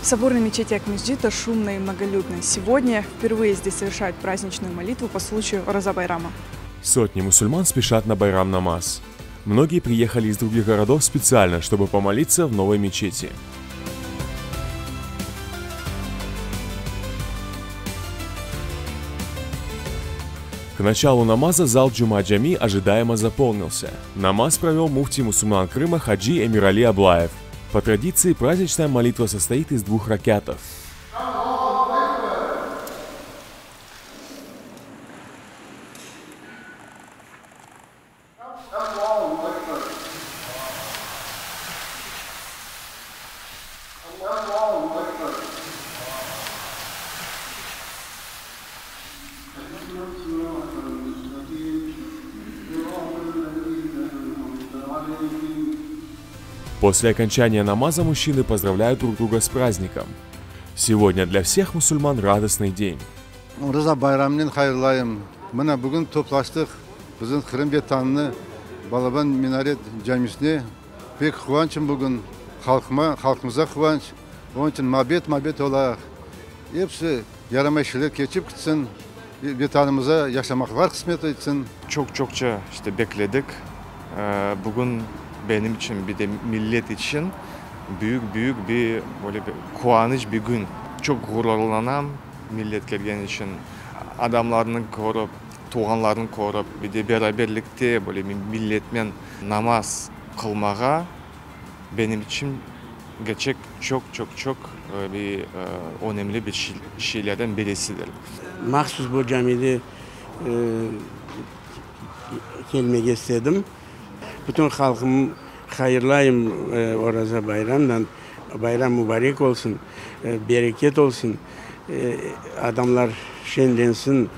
В соборной мечети Акмесджита шумно и многолюдно. Сегодня впервые здесь совершают праздничную молитву по случаю Ораза Байрама. Сотни мусульман спешат на Байрам-намаз. Многие приехали из других городов специально, чтобы помолиться в новой мечети. К началу намаза зал Джума-Джами ожидаемо заполнился. Намаз провел муфти мусульман Крыма Хаджи Эмирали Аблаев. По традиции праздничная молитва состоит из двух ракятов. После окончания намаза мужчины поздравляют друг друга с праздником. Сегодня для всех мусульман радостный день. Oraza bayramınen hayırlayım. Mına bugün toplaştıq bizim Qırım Vetanını Balaban Minaret camisine. Pek quvançım bugün halqıma, halqımıza quvanç. Onıñ içün mabet mabet olayıq. Episi yaramay şeyler keçip kitsin, Vetanımıza yaşamaqlar qısmet etsin. Çoq çoqça işte bekledik. Bugün benim içün, bir de millet içün büyük büyük bir böyle bir quvanıç bir kün. Çoq ğururlanam millet kelgen içün, adamlarnı körip, tuvğanlarnı körip, bir de beraberlikte böyle milletmen namaz qılmağa benim içün kerçek çoq çoq çoq bir önemli bir şeylerden birisidir. Mahsus bu camide kelmege istedim. Bütün halqım hayırlayım Oraza bayramnen. Bayram mubarek olsun, bereket olsun, adamlar şeñlensin,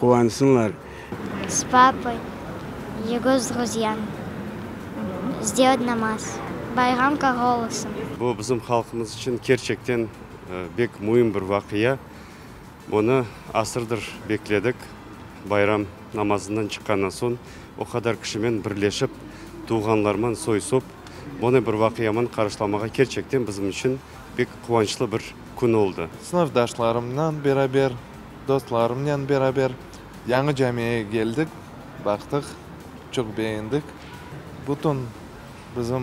quvansınlar. S papой, ego s druzyami, sdelat namaz. Bayram qabul olsun. Bu bizim halqımız içün kerçekten bek müim bir vaqia. Bunı asırdır bekledik. Bayram namazından çıqqandan soñ o qadar kişimen birleşip, tuvğanlarman, soy-sop bunı bir vaqiaman qarşılamağa kerçekten bizim içün bek quvançlı bir kün oldı. Sınıfdaşlarımnen beraber, dostlarımnen beraber yañı camiye keldik, baqtıq, çoq begendik. Bütün bizim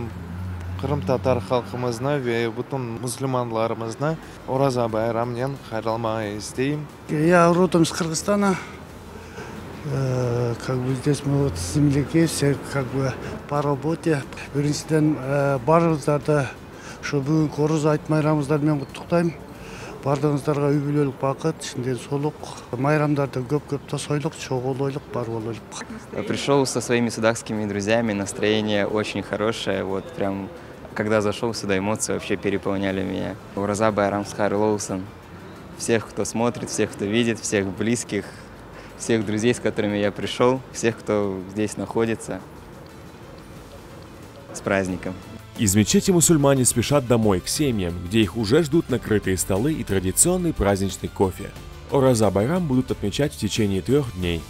qırımtatar halqımıznı ve bütün musulmanlarımıznı Oraza bayramnen hayırlamağa isteyim. Я родом из Кыргызстана. Как бы здесь мы вот земляки, все как бы по работе. Биринчиден баарыңыздарды ушу бүгүнкү Орозо айт майрамыңыздар менен куттуктайм. Баардыгыңыздарга үй бүлөлүк бакыт, ден соолук, майрамдарды көп көп тосойлук, чогулойлук, бар болойлук. Пришел со своими судакскими друзьями, настроение очень хорошее, вот прям когда зашел сюда, эмоции вообще переполняли меня. Ораза байрамıñız hayırlı olsun. Всех, кто смотрит, всех, кто видит, всех близких, всех друзей, с которыми я пришел, всех, кто здесь находится. С праздником! Из мечети мусульмане спешат домой, к семьям, где их уже ждут накрытые столы и традиционный праздничный кофе. Ораза Байрам будут отмечать в течение 3 дней.